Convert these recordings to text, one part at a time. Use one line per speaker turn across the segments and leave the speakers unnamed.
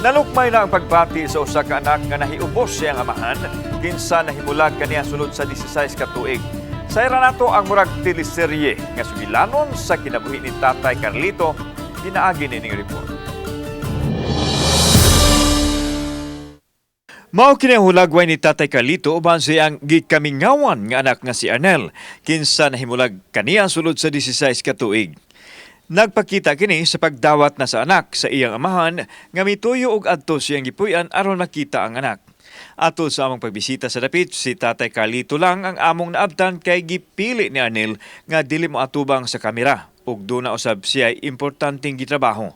Nalukmay na ang pagbati sa usa ka anak nga nahiubos siyang amahan kinsa nahimulag kaniya sulod sa 16 ka tuig. Sayran nato ang murag teleserye nga sugilanon sa kinabuhi ni Tatay Carlito pinaagi nining report. Mao kini ang hulagway ni Tatay Carlito uban sa iyang gikamingawan nga anak nga si Arnel kinsa nahimulag kaniya sulod sa 16 ka tuig. Nagpakita kini sa pagdawat na sa anak sa iyang amahan nga mituyo og adto siyang gipuy-an aron makita ang anak. Atol sa among pagbisita sa dapit, si Tatay Carlito lang ang among naabtan kay gipili ni Arnel nga dili mo atubang sa kamera ug duna usab siya importanteng gitrabaho.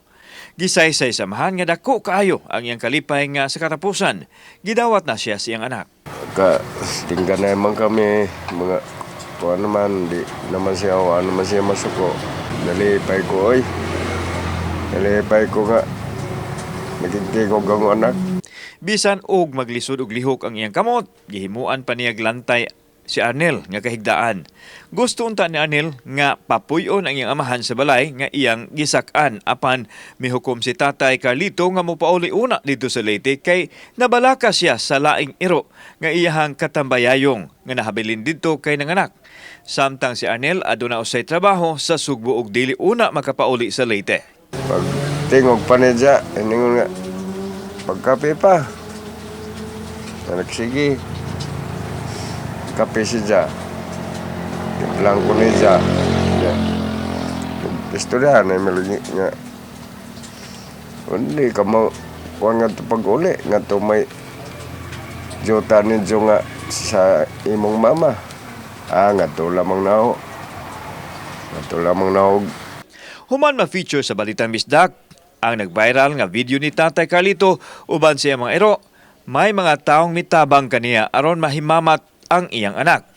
Gisaysay sa amahan nga dako kaayo ang iyang kalipay nga sa katapusan. Gidawat na siya sa iyang anak.
Ka tingga naman kami mga kuan naman di naman siya, wa naman siya masuko. Nalipay ko, oy. Nalipay ko nga nagigtigog ang anak.
Bisan og maglisod og lihok ang iyang kamot, gihimuan pa niya glantay si Arnel nga kahigdaan. Gusto unta ni Arnel nga papuy-on ang iyang amahan sa balay nga iyang gisak-an apan mihukom si Tatay Carlito nga mopauli una dito sa Leyte kay nabalaka siya sa laing iro nga iyahang katambayayong nga nahabilin didto kay nanganak. Samtang si Arnel aduna usay trabaho sa Sugbo ug dili una makapauli sa Leyte.
Pag tingog pa niya, iningon nga, pagkape pa. Nagsige. Kape siya. Timplang ko niya. Ya. Istoryahan ay malagi nga. Hindi ka mo, kuha nga to pag-uli, nga to may jota ninyo nga sa imong mama. Ah, nga to lamang nao. Nga to lamang nao.
Human ma-feature sa Balitang Bisdak ang nag-viral nga video ni Tatay Carlito uban sa iyang mga iro, may mga taong mitabang kaniya aron mahimamat ang iyang anak.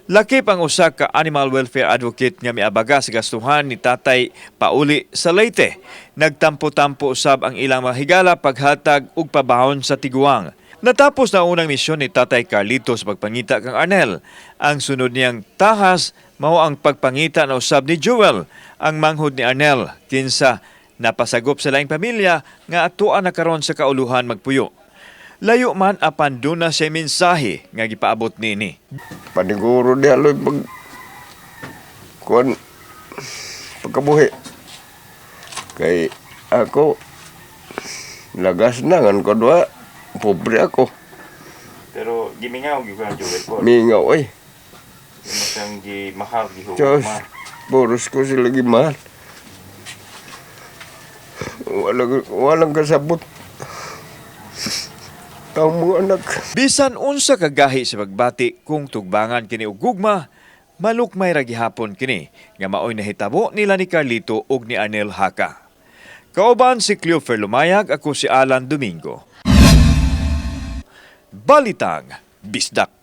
Lakip ang usa ka animal welfare advocate nga miabaga sa gastuhan ni Tatay pauli sa Leyte. Nagtampo-tampo usab ang ilang mga higala paghatag og pabahon sa tiguang. Natapos na unang misyon ni Tatay Carlito sa pagpangita kang Arnel. Ang sunod niyang tahas mao ang pagpangita na usab ni Jewel, ang manghod ni Arnel, kinsa napasagop sa laing pamilya nga atoa na karon sa kauluhan magpuyo. Layo man apan duna siya mensahe nga gipaabot niini.
Paniguro di aloy pag kuan pagkabuhi kay ako lagas na ngan ko dua, pobre ako.
Pero gimingaw gyud ka Joel po.
Mingaw, oy.
Masang gi mahal gi
Diyos, boros ko sila gimahal. Walang kasabot ang mga anak.
Bisan unsa kagahi sa pagbati kung tugbangan kini og gugma, malukmay ra gihapon kini nga maoy nahitabo nila ni Carlito ug ni Anel Haka. Kauban si Cleofer Lumayag, ako si Alan Domingo. Balitang Bisdak.